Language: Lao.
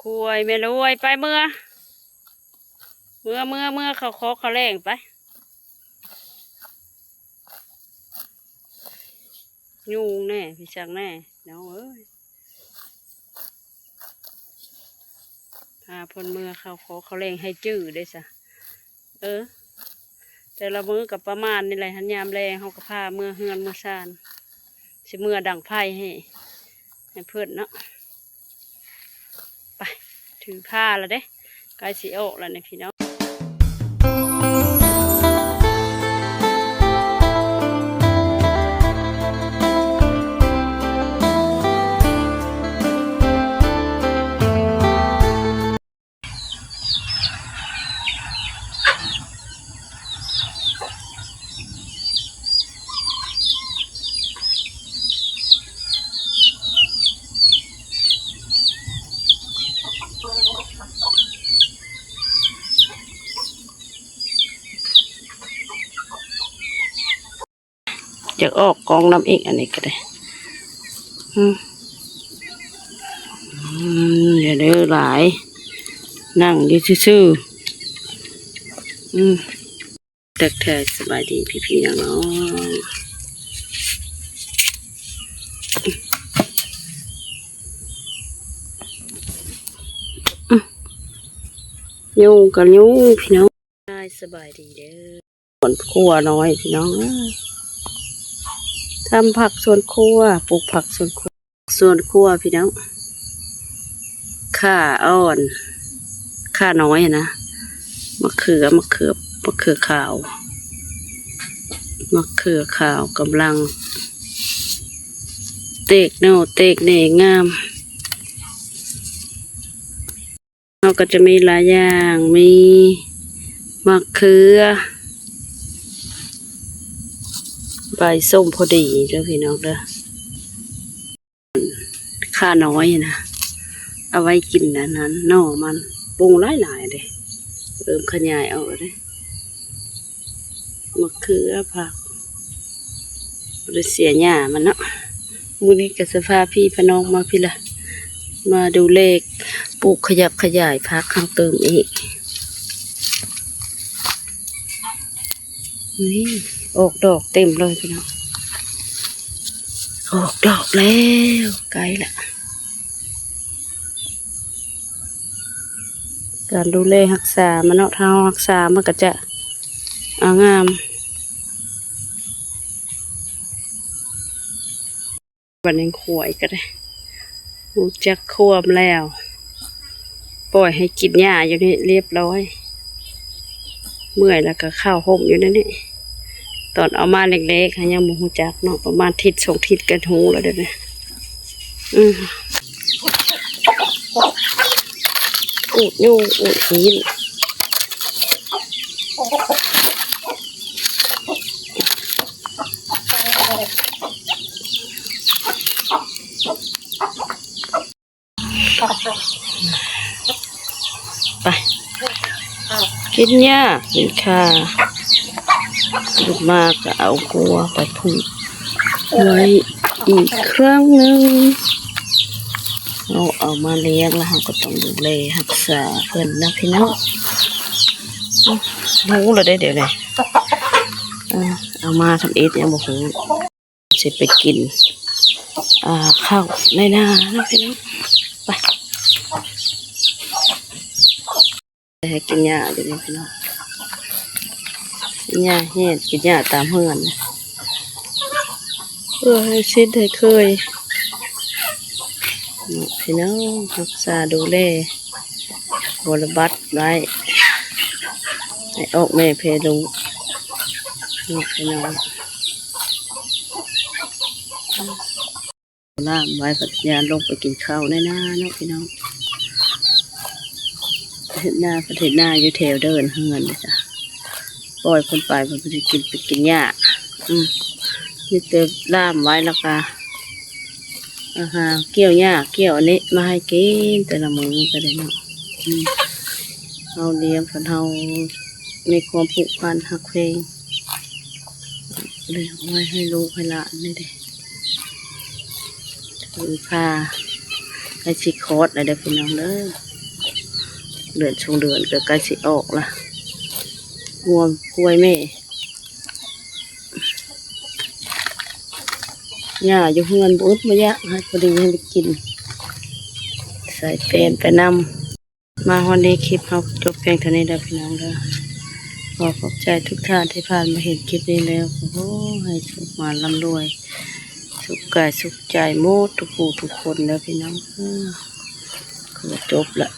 ລວຍ ແມ່ລວຍ ໄປເມືອ ເມືອ ເມືອ ເມືອ ເຂົ້າຂໍເຂົ້າແລງໄປ. ຍຸງແດ່ ພີ່ຊ່າງແດ່ ນ້ອງເອີຍ. ພາເພິ່ນເມືອເຂົ້າຂໍເຂົ້າແລງໃຫ້ຈື່ເດ້ຊະ. ເອີ ແຕ່ລະມື້ກໍປະມານນີ້ແຫຼະ ຫັ້ນຍາມແລງເຮົາກໍພາເມືອເຮືອນເມືອຊານ ຊິເມືອດັງໄຟໃຫ້ ໃຫ້ເພິ່ນເນາະ. ໄປ ຖືພາລະເດ້ ໃກ້ຊິອອກລະນີ້ພີ່ນ້ອງ. ຢາກອອກກ້ອງນຳອີກ ອັນນີ້ກໍໄດ້. ອືມ ອືມ ຢ່າເດີຫຼາຍ ນັ່ງຢູ່ຊື່ໆ. ອືມ ແຕກແທ້. ສະບາຍດີພີ່ໆນ້ອງໆ. ອືມ ຍຸງກໍຍຸງພີ່ນ້ອງ. ສະບາຍດີເດີ. ສວນຄົວນ້ອຍພີ່ນ້ອງເອີຍ ທຳຜັກສວນຄົວ ປູກຜັກສວນຄົວ ສວນຄົວພີ່ນ້ອງ. ຂ່າອ່ອນ ຂ່ານ້ອຍນະ ມະເຂືອ ມະເຂືອ ມະເຂືອຂາວ ມະເຂືອຂາວກຳລັງເຕກໜໍ່ເຕກແໜງາມ. ເຮົາກໍຈະມີຫຼາຍຢ່າງ ມີໝາກເຂືອ ໃບສົ້ມພໍດີເດີພີ່ນ້ອງເດີ. ຂ່ານ້ອຍນະ ເອົາໄວ້ກິນອັນນັ້ນ ໜໍ່ມັນ ປຸງຫຼາຍໆເດ້ ເລີ່ມຂະຫຍາຍອອກແລ້ວເດ້. ມະເຂືອ ຜັກ ບໍ່ໄດ້ເສຍຫຍ້າມັນເນາະ. ມື້ນີ້ກໍຊິພາພີ່ພານ້ອງມາພີ້ລະ ມາດູແລ ປູກຂະຫຍັບຂະຫຍາຍຜັກເຮົາຕື່ມອີກ. ນີ້ ອອກດອກເຕັມເລີຍພີ່ນ້ອງ ອອກດອກແລ້ວ ໃກ້ລະ. ການດູແລຮັກສາມັນເນາະ ຖ້າເຮົາຮັກສາມັນກໍຈະ ອາ ງາມ. ບັດນີ້ຂວາຍກໍໄດ້ ຮູ້ຈັກຄວາມແລ້ວ ປ່ອຍໃຫ້ກິນຫຍ້າຢູ່ນີ້ລຽບລ້ອຍ. ເມື່ອຍແລ້ວກໍເຂົ້າຮົ່ມຢູ່ໃນນີ້. ຕອນເອົາມາເລັກໆ ຫາຍັງບໍ່ຮູ້ຈັກເນາະ ປະມານທິດສອງທິດກໍຮູ້ແລ້ວເດ້. ອືມ ອູດຍຸງ ອູດຫີນ. ໄປ ກິນຫຍ້າ ກິນຄາ ຕື່ນມາກໍເອົາກົວໄປຜູກໄວ້ອີກຄັ້ງໜຶ່ງ. ເຮົາເອົາມາລ້ຽງແລ້ວ ເຮົາກໍຕ້ອງດູແລຮັກສາເພິ່ນນະພີ່ນ້ອງ. ອືມ ຮູ້ແລ້ວເດ້ ດຽວນີ້ ເອີ ເອົາມາທຳອິດຍັງບໍ່ຮູ້. ຊິໄປກິນ ອ່າ ເຂົ້າໃນນາເນາະພີ່ນ້ອງ. ໄປ ໃຫ້ກິນຫຍ້າຢູ່ນີ້ພີ່ນ້ອງ ກິນຫຍ້າແຫ້ງ ກິນຫຍ້າຕາມເຮືອນ ເພື່ອໃຫ້ຊິດໃຫ້ເຄີຍເນາະພີ່ນ້ອງ. ຮັກສາດູແລ ບໍລະບັດໄວ້ ໃຫ້ອອກແມ່ແຜ່ລູກເນາະພີ່ນ້ອງ. ລ້າມໄວ້ ພັດຍາມລົງໄປກິນເຂົ້າໃນນາເນາະພີ່ນ້ອງ. ເຮັດນາ ເຮັດນາຢູ່ແຖວເດີ່ນເຮືອນເດ້ຈ້ະ. ປ່ອຍເພິ່ນໄປ ເພິ່ນໄປກິນ ໄປກິນຫຍ້າ. ອືມ ມີແຕ່ລ້າມໄວ້ ແລ້ວກະ ອາຫານ ກ່ຽວຫຍ້າ ກ່ຽວອັນນີ້ມາໃຫ້ກິນແຕ່ລະມື້ກໍໄດ້ເນາະ. ອືມ ເຮົາລ້ຽງເພິ່ນ ເຮົາມີຄວາມຜູກພັນຮັກແພງ ເລີຍເອົາໄວ້ໃຫ້ລູກໃຫ້ຫຼານນີ້ເດ້. ເພິ່ນພາໃຫ້ຊິຄອດແລ້ວເດີພີ່ນ້ອງເດີ. ເດືອນສອງເດືອນກໍໃກ້ຊິອອກລະ ງົວຄວາຍແມ່ ຫຍ້າຢູ່ເຮືອນບໍ່ອຶດບໍ່ຢາກ ໃຫ້ພໍດີໃຫ້ໄດ້ກິນ ໃສ່ແປນໄປນຳ. ມາຮອດນີ້ ຄລິບເຮົາຈົບພຽງເທົ່ານີ້ເດີພີ່ນ້ອງເດີ. ຂໍຂອບໃຈທຸກທ່ານທີ່ຜ່ານມາເຫັນຄລິບນີ້ແລ້ວ ຂໍໃຫ້ສຸກໝານລ່ຳລວຍ ສຸກກາຍສຸກໃຈໝົດທຸກຜູ້ທຸກຄົນເດີພີ່ນ້ອງເດີ. ຂໍຈົບລະ.